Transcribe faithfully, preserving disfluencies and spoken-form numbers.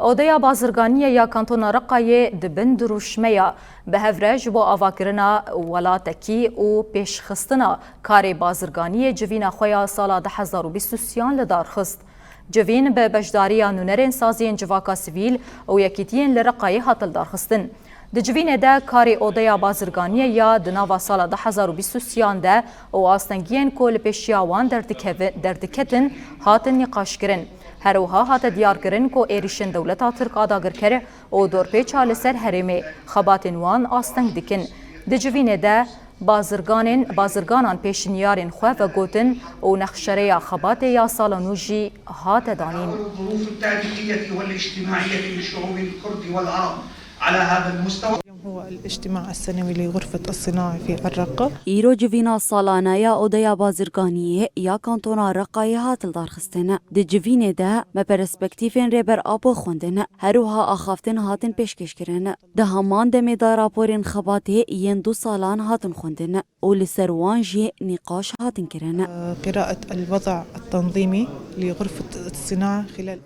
Odeya Bazirganiyê ya Kantona Reqayê di bin dirûşmeya bi hev re ji bo avakirina welatekî û pêşxistina karê bazirganiyê civîna xwe ya sala du hezar û bîst û sêyan li dar xist. Civîn bi beşdariya nûnerên saziyên civaka sivîl û yekîtiyên li Reqayê hat lidarxistin. Di civînê de karê Odeya Bazirganiyê ya di nava sala du hezar û bîst û sêyan de û astengiyên ku li pêşiya wan derdikeve-, derdiketin hatin nîqaşkirin. Her wiha hate diyarkirin ku êrîşên dewleta Tirk a dagirker û dorpêça li ser herêmê xebatên wan asteng dikin. Di civînê de bazirganên, bazirganan pêşniyarên xwe vegotin û nexşereya xebatê ya sala nû jî hate danîn. الظروف التاريخية والاجتماعية للشعوب الكرد والعرب على هذا المستوى. اليوم هو الاجتماع السنوي لغرفة الصناعة في الرقة. Îro civîna salane ya Odeya Bazirganiyê ya Kantona Reqayê hat lidarxistin. Di civînê de me perspektîfên Rêber Apo xwendin. Her wiha axaftin hatin pêşkêşkirin. Di heman demê de raporên xebatê yên du salan hatin xwendin û li ser wan jî nîqaş hatin kirin. قراءة الوضع التنظيمي لغرفة الصناعة خلال